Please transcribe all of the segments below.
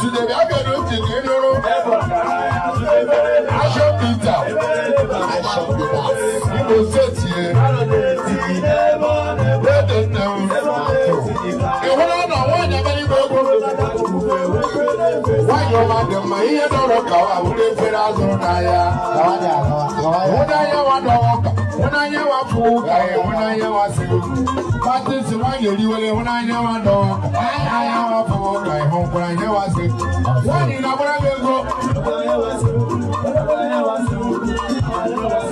Sudebe abịara otu ka ị nụrụ. Ashọ Peter. Imo Steeti ye. Dede nne m. Ị hụrụ na nwaanyị abịara igbe egwu? Nwaanyị ọma dị mma, ihe dọrọ ka ọ bụrụ efere azụrụ n'ahịa. Hụnanya nwa dọrọ ka, hụnanya nwa fụ ka, hụnanya nwa sịrị. Patisi nwaanyị eriwere hụnanya nwa dọrọ ka, hụnanya nwa fụ ka, hụkwara ihe nwa sịrị. Nwaanyị na-agbara gị ego.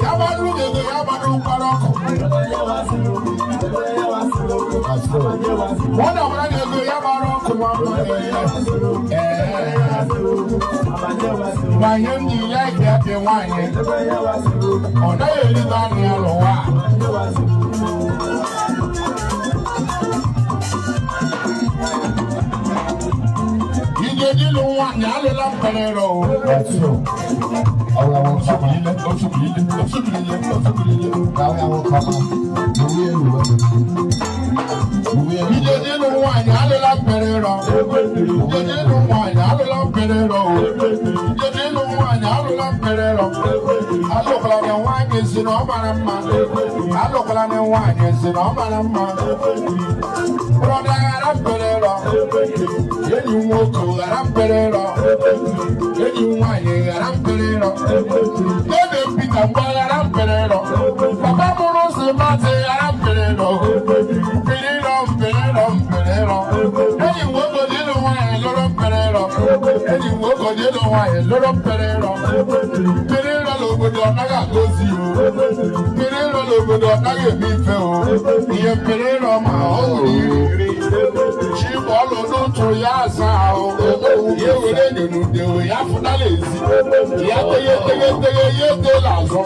Ya gbaduru gị ego, ya gbaduru mkpara ọkụ. Ọ na-agbara gị ego, ya gbara ọkụ nwa mma. Ma ihe m ji like ya dị nwaanyị, ọ naghị eribe anụ ya n'ụwa. Ije ịlụ nwaanyị alụla mperere o. Osubilile, osubilile, osubilile, osubilile. Ije ịlụ nwaanyị alụla mperere. Ije ịlụ nwaanyị alụla mperere o. Ije ịlụ nwaanyị alụla mperere. Alụkwala na nwaanyị si na ọ mara mma. Alụkwala na nwaanyị si na ọ mara mma. Brọda ghara mperere. Enyi m nwoke ghara mperere. Enyi m nwaanyị ghara mperere. Dede Peter ngwa ghara mperere. Papa mụrụ si masị ghara mperere. Mperere, mperere, mperere. Enyi m nwoke dị ịlụ nwaanyị lụrụ mperere. Enyi m nwoke dị ịlụ nwaanyị lụrụ mperere. Mperere n'obodo ọ naghị agọzi o. Mperere n'obodo ọ naghị eme ife o. Ihe mperere ma ọ wụrụ iri. Chi bọọlụ n'ụtụ ya asa ahụ. Ya were enyo ya fụtala ezi. Ya teghe teghe teghe ya etela azụ.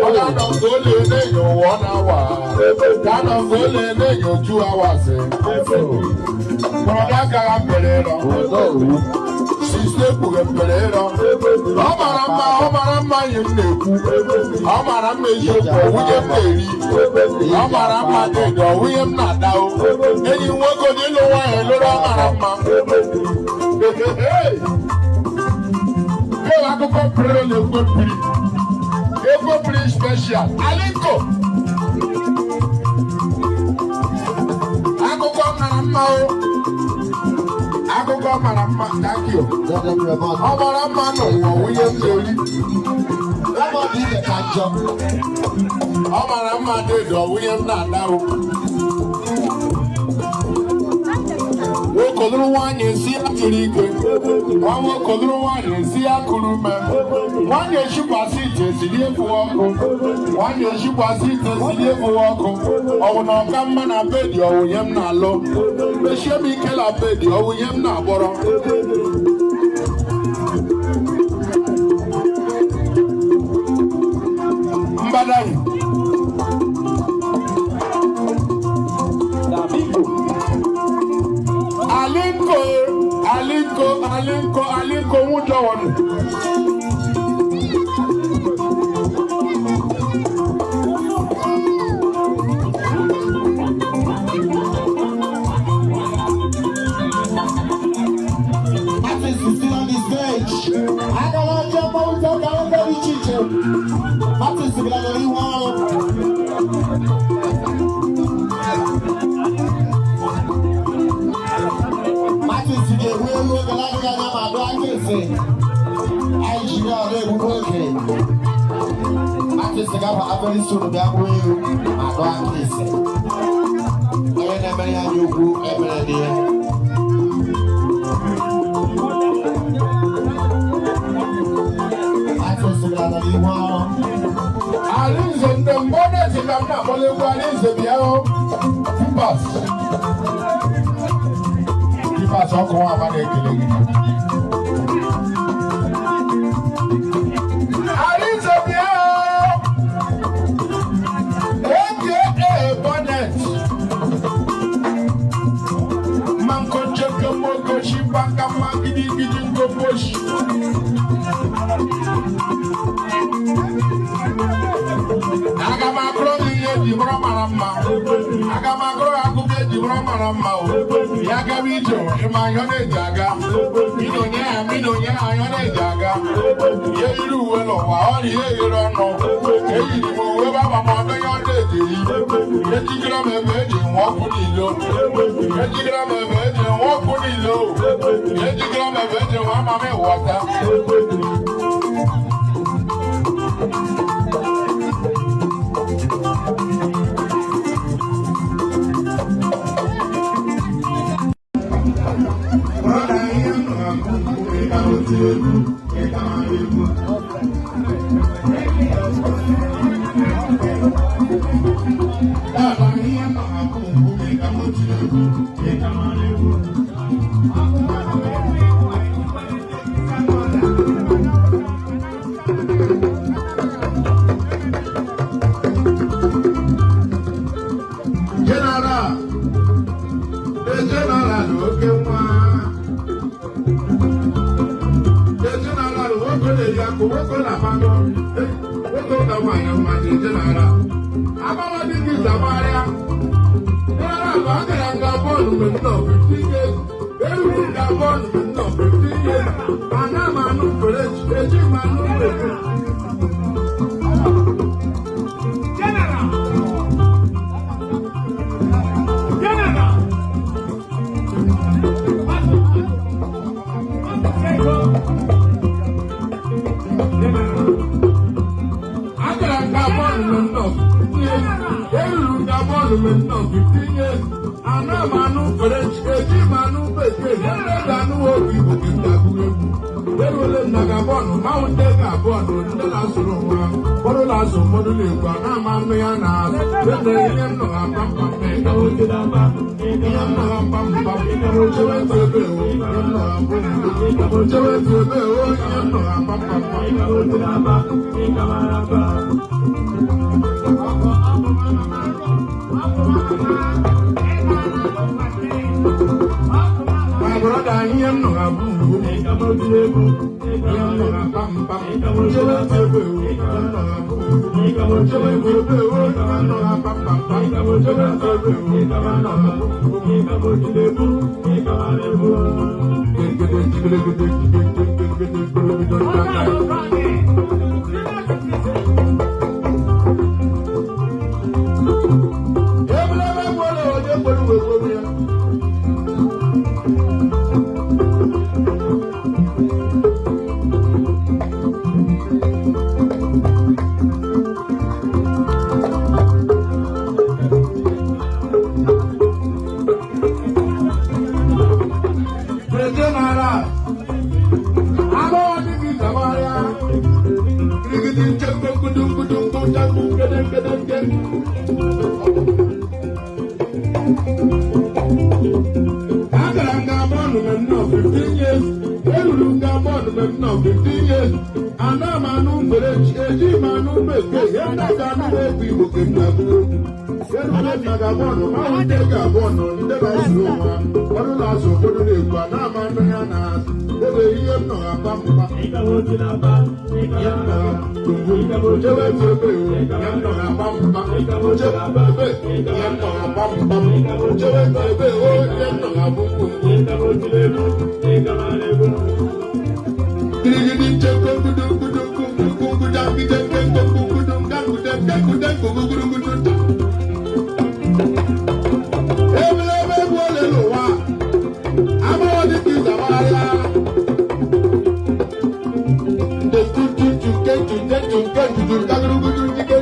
Ọ ga-anọ nke ole na-enyo ụwa ọ na-awa. Ga-anọ nke ole na-enyo 2 hours. Brọda gara mperere. Siste kpughe mperere. Ọ mara mma, ọ mara mma ihe m na-ekwu. Ọ mara mma eziokwu, nwunye m na-eri. Ọ mara mma dịdọ, nwunye m na-ada o. Enyi m nwoke dị ịlụ nwaanyị lụrụ ọ mara mma. Kewa akụkọ mperere na-ekwe mpiri. Ekwe mpiri special. Aliko. Akụkọ mara mma o. Akụkọ mara mma, thank you. Ọ mara mma n'ụwa nwunye m na-eri. Ọ mara mma dịdọ, nwunye m na-ada o. Nwoke lụrụ nwaanyị esi ya tiri ike. Nwa nwoke lụrụ nwaanyị esi ya kuru ume. Nwaanyị eshikwasị ite esiri efuwe ọkụ. Nwaanyị eshikwasị ite esiri efuwe ọkụ. Ọwụ na ọka mma na bedi ọwụnye m na-alụ. Mechie m ike na bedi ọwụnye m na-agbọrọ. Mbadaghị. Aliko, Aliko, Aliko, Aliko, nwụjọ wọnụ. Martins is still on the stage. Agala jump out of the chiche. Martins is gonna leave one. Martins is the way we go like na ma do akese. Ai jira ole egwu oke. Martins ga fa aferi soon bịa gbuo ewu ma do akese. Onye na-emere ya anya ukwu emere dị ya. Martins gara n'ihu ọrụ. Alinze ndị mbụ na-esi ka m na-akpọla egwu Alinze bịa o. Tipas. Tipas ọkụ nwa ama na-ekele gị. Alinze bịa o. AKA Bonnet. Manko cheke moko shibaka magidi gidi nkoposhi. Aga m akụrụ gị ihe eji bụrụ mara mma. Aga m akụrụ akụkọ eji bụrụ mara mma o. Ya gaba ije ịma ihe ọ na-eji aga. Ị na onye ya na ihe ghere ọnụ. Eyiri m uwe baba m ọdụnye ọdụ ejiri. Ejigara m ebe eji nwe ọkụ n'ilo. Ejigara m ebe eji nwe ọkụ n'ilo. Ejigara m ebe eji nwe ama m ịwọta. General, the general, okay, general, nwoke na-amanụ nwoke ụka nwaanyị mmadụ general. Agbawa dị gị zamagharịa. General bụ agara nga bọọlụ mgbe m nọ 15 years. Eruru nga bọọlụ mgbe m nọ 15 years. Ana m anụ French, eji m anụ bekee. General! General! Agara nga bọọlụ mgbe m nọ 15 years. Eruru nga bọọlụ mgbe m nọ 15 years. Ana m anụ French, eji m anụ bekee. Nne ga-anụ oge Igbo ka m ga-agụrụ egwu. Erule m na Gabon, manwụ ndị Gabon, ndị na-asụrụ onwe ha. Ụfọdụ na-asụ, ụfọdụ na-ekwu, a na-ama anụ ya na-asụ. Ede ihe m nọ ha pam pam ihe m nọ ha pam pam. Chewe ntị ebe o, ihe m nọ ha pam pam. Chewe ntị ebe o, ihe m nọ ha pam pam pam. My brother, ihe m nọ ha bụ ihe m nọ ha pam pam. Chewe ntị ebe o, ihe m nọ ha bụ chewe ntị ebe o, ihe m nọ ha pam pam pam. Chewe ntị ebe o, ihe m nọ ha bụ. Gede gede gede gede gede gede gede. Ebulebe gwere onye kwere uwe kwere ya. General, agbọghọ dị gị zamagharịa. Girigidi nchekwa gudugudu gede gede gede. Agara m ga bọọlụ mgbe m nọ 15 years. Eruru m ga bọọlụ mgbe m nọ 15 years. Ana m anụ French, eji m anụ bekee, ihe ndị ga-anụ egwu Igbo ka m na-agụ egwu. Erule m na Gabon, manwụ ndị Gabon, ndị na-asụ onwe ha. Ụfọdụ na-asụ, ụfọdụ na-ekwu, a na-ama anụ ya na-asụ. Ebe ihe m nọ ha pam pam. Ihe m nọ ha gbumgbum. Chewe ntị ebe o, ihe m nọ ha pam pam. Chewe ebe, ihe m nọ ha pam pam. Chewe ntị ebe o, ihe m nọ ha gbum gbum. Girigidi nchekwa gudu gudu gudu gudu gudu gudu gudu gudu gudu gudu gudu. Ebelebe egwu ole n'ụwa, agbọghọ dị ka ịzamagharịa. Ndị tutu ketu ketu ketu kagurugudu dike.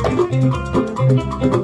Thank